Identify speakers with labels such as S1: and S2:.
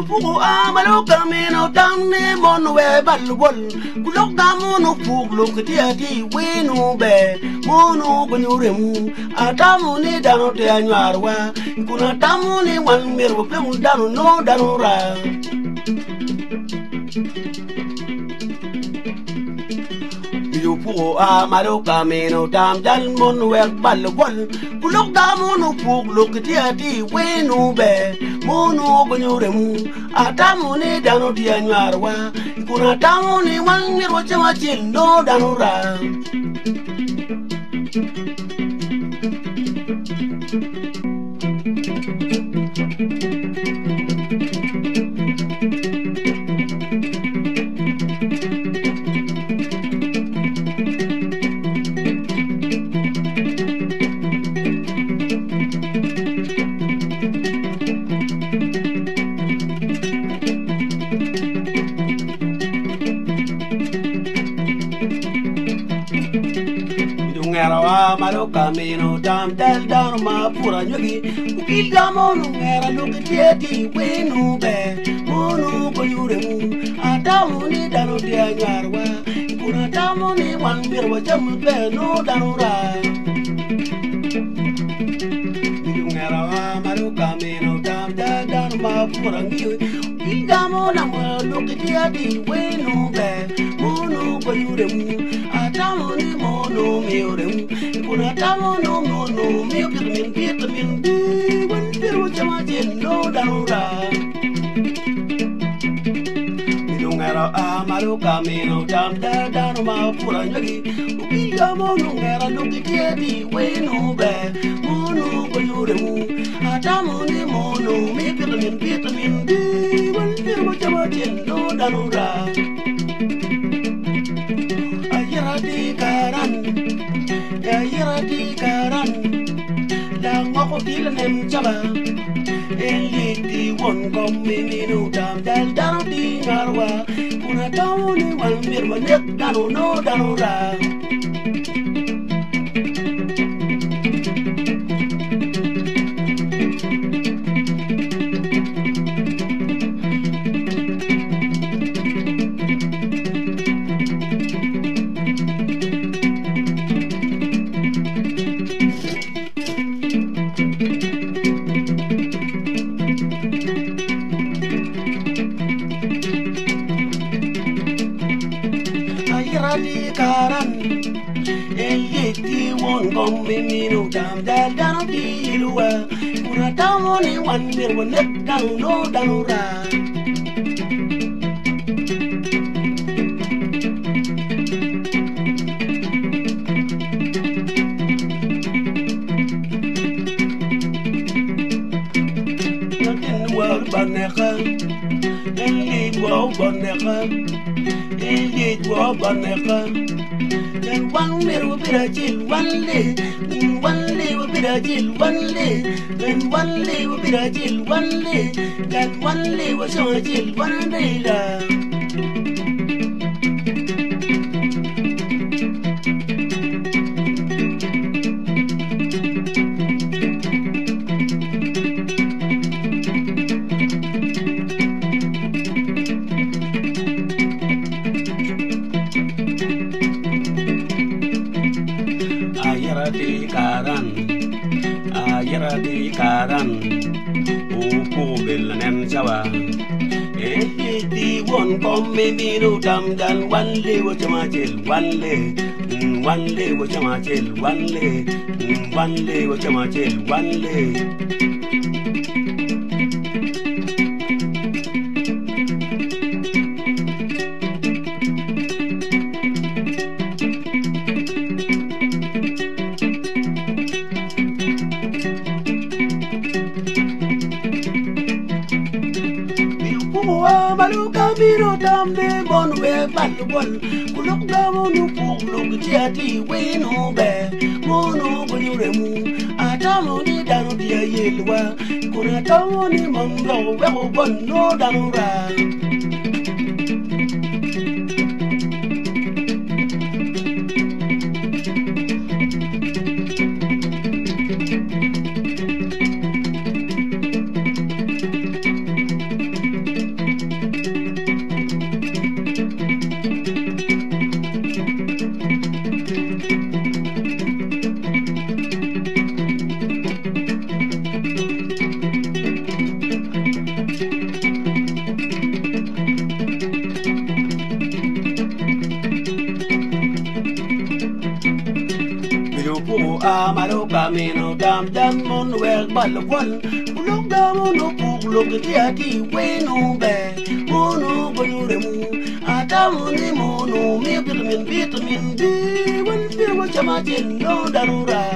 S1: Opuko a malo ka mino tam ne mon we bal wol kulok ga mono puk lok ti ati wenu be mono gonyo remu atamo ni dano te anywarwa kun atamo ni wan myero pe dano no dano ra. Opuko a malo ka mino tam jal mon wek bal wol kulok ga mono puk lok ti ati wenu be mono gonyo remu atamo ni dano ti anywarwa kun atamo ni wan myero wacam acel no dano ra. Ongera malo ka mino tam tel dano ma pura nyogi ukil ga mono ngera luki tye ti wenu be mono gonyo remu atamo ni dano tye anywarwa kun atamo ni wan myero wacam be no dano ra. Ongera malo ka mino tam tel dano ma pura ngiyo ukil ga mono luki tye ti wenu be mono gonyo remu atamo ni mono miyo remu kun atamo no mono miyo vitamin vitamin B wan myero wacam acel no dano ra. Ongera a malo ka mino tam tel dano ma pura nyogi ukil ga mono ngera luki tye ti wenu be mono gonyo remu atamo ni mono miyo vitamin vitamin B wan myero wacam acel no dano ra. Ayira ti karan, ayira ti karan, langoko ti lanem caba, en lik ti won kom mi mino tam dal dano ti ngarwa, kun atamo ni wan myero wanek dano no dano ra. Ayira ti karan, en lik ti won kom mi mino tam dal dano ti iluwa, kun atamo ni wan myero wanek dano no dano ra. Latin war baneka, en lik wa baneka, en lik wa baneka. En wan myero wabed acel wan le, wan le wabed acel wan le, en wan le wabed acel wan le, en wan le wacam acel wan le la. Ayira ti karan, ayira ti karan, opuko bel lanen cawa. En lik ti won kom mi mino tam dal wan le wacam acel wan le, wan le wacam acel wan le, wan le wacam acel wan le. Maluka biro tambe mon we bal bol kulok gamo nu puk lok ti ati wenu be mono gonyo remu atamo ni dano ti ayelwa kun atamo ni mon lo we ko bon no dano ra. malo ka mino tam dan mon wek balo kwal Ulok ga mono puk lok ki ati weno ber mono gonyo remo Atamo ni mono miyo vitamin vitamin B Wan pire wacamo acel nongo dano ra.